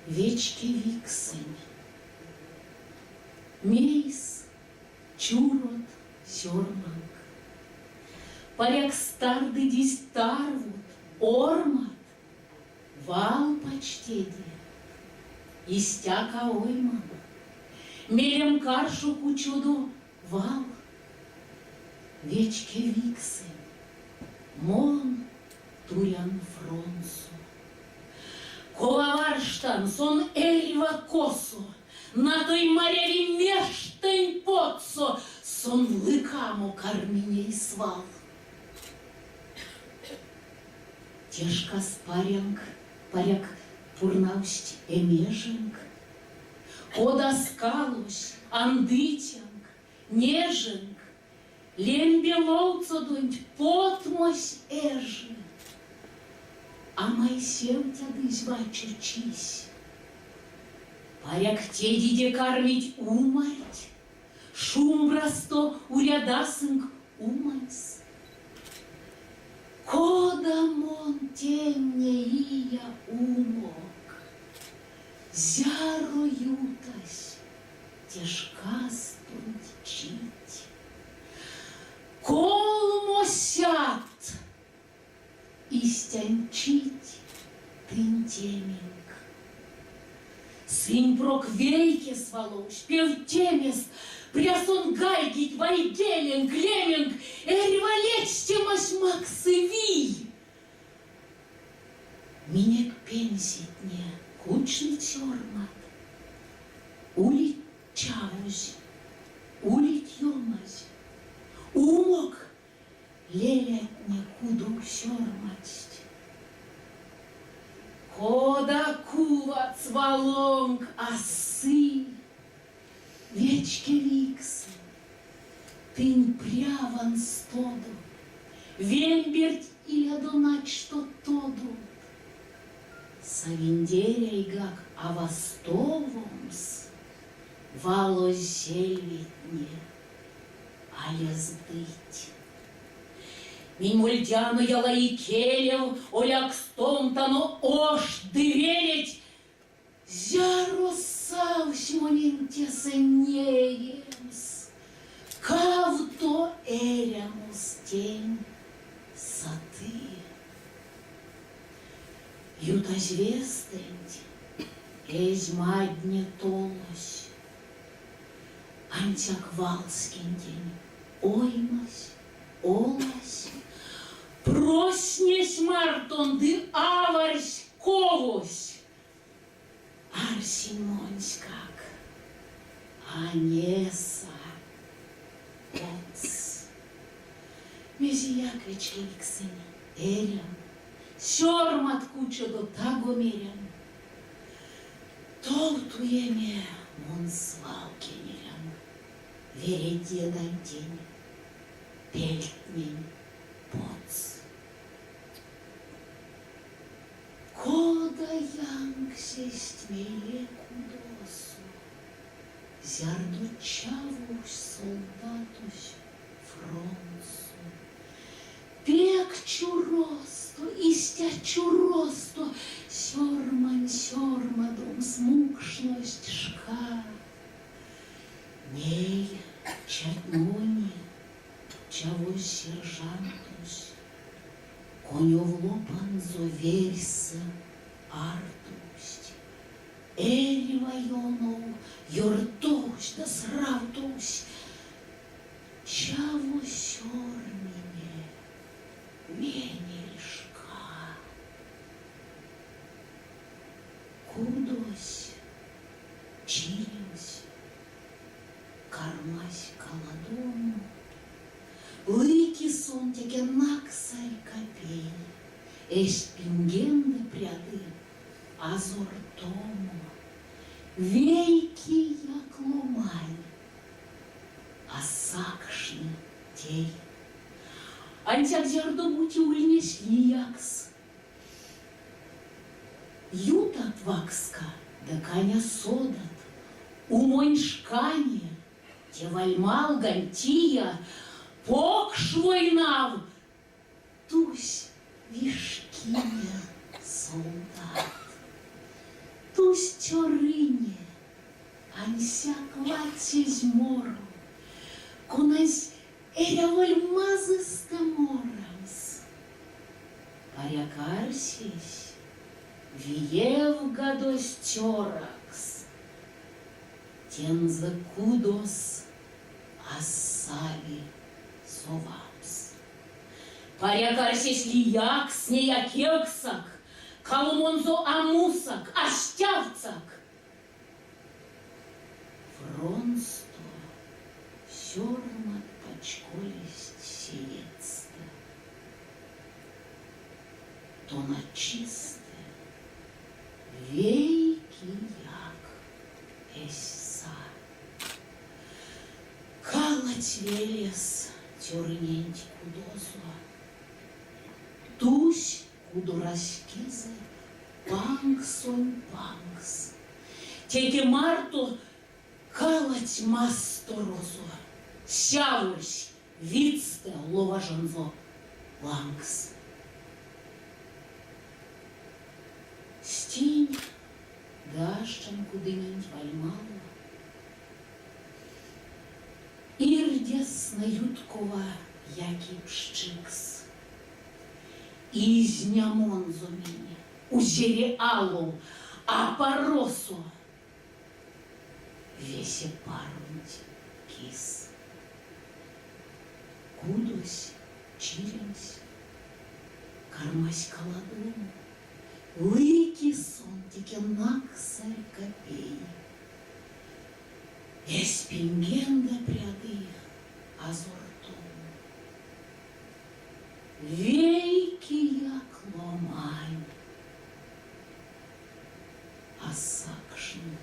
Вечкевиксэнь. Мейс чурот сёрманк? Паряк стардыдизь тарвот, ормат, Вал пачтеде. Истяк а ойман. Мелем каршо кучодо вал. Вечкевиксэнь, мон турян фронтсо. Кова варштан, сон эрьва косо, Натой маряви мештень потсо, Сон лыкамо карми ней свал. Те шкас парянк, паряк, пурнавсть эмеженк. Кода скалось, андытянк, неженк, Лембе ловцодонть потмось эжи. А майсевтядызь вачо чись. Паряк, тедиде кармить умарть, Шумбрасто урядасынк уманьс. Кода мон тень неия умок, Зяро ютась те шкастонть чить. Колмосядт истянь чить тынтеменк. Сынь прок вейке сваловсь, певтемест, Прясон гайгить вайгеленк, леменк, Эрьва ледстямось максы вий. Минек пенсийтне кучныть сёрмат, Улить чавозь, улить ёмазь. Умок лелятне кудов сёрмадсть. Кода куватьс валонк а сы, Вечкевиксэнь, тынь пря ванстодо, Вемберть илядо начто тодовт. Савиндеряйгак а вастовомс, Валозь сельведтне а лездыть. Минь мольтяно яла икелев, олякстомтано ошт ды велеть. Зяро савсь монень тесэ неемс, кавто эрямос тень саты. Ютазь вестэнть эзь мадне толось. Ансяк валскентень оймась, олась, Проснесь мартон ды аварсь ковось. Арсинь монськак, а неса одс. Мезеяк вечкевиксэнь эрян, Сёрмат кучодо таго мерян. Тов туеме мон свал кенерян, Вере дедантень пельтнень потс. Кода янксесть мейле кудосо, Зярдо чавовсь солдатось фронтсо. Пек чуросто, истя чуросто сёрмань сёрмадомс мукшность шка. Ней чатьмони чавозь сержантось, конёв лопанзо верьсэ артовсть. Эрьва ёнов ёртовсь ды сравтовсь Чаво сёрмине, менельшка. Кудось чиремсь, кармась каладомо. Лыки сон теке наксарь капей, Эсь пингензэ пряды азортомо. Вейкеяк ломань а сакшны тей. Ансяк зярдо-бути ульнесь лиякс. Ютат вакска ды каня содат, умонь шкане те вальмалганть тия покш войнав тусь вишкине солдат. Тусть. Ансяк ладсезь моро, конась эряволь мазыстэ морамс. Паряк арсесь, виевгадозь цёракс, тензэ кудос а сави совамс. Паряк арсесь лиякс, нея кевксак, калмонзо а мусак, а стявтсак. Фронтсто сёрмат пачколесть сеедьстэ. Тоначистэ вейкеяк эзь са. Калаць велес цёрыненть кудозо. Тусь кудораськезэ панксонь панкс. Теке марто калаць масторозо, сяворсь видстэ ловажанзо лангс. Стинь ды аштян кудыненть вальмало. Ирдезтнэ юткова яки пшчикс. Изнямонзо минь узере ало, апаросо весе паронть кис. Кудось чиремсь, кармась каладомо. Лыки сон теке наксарь копей. Эсь пингензэ пряды азортомо. Вейкеяк ломань а сакшны.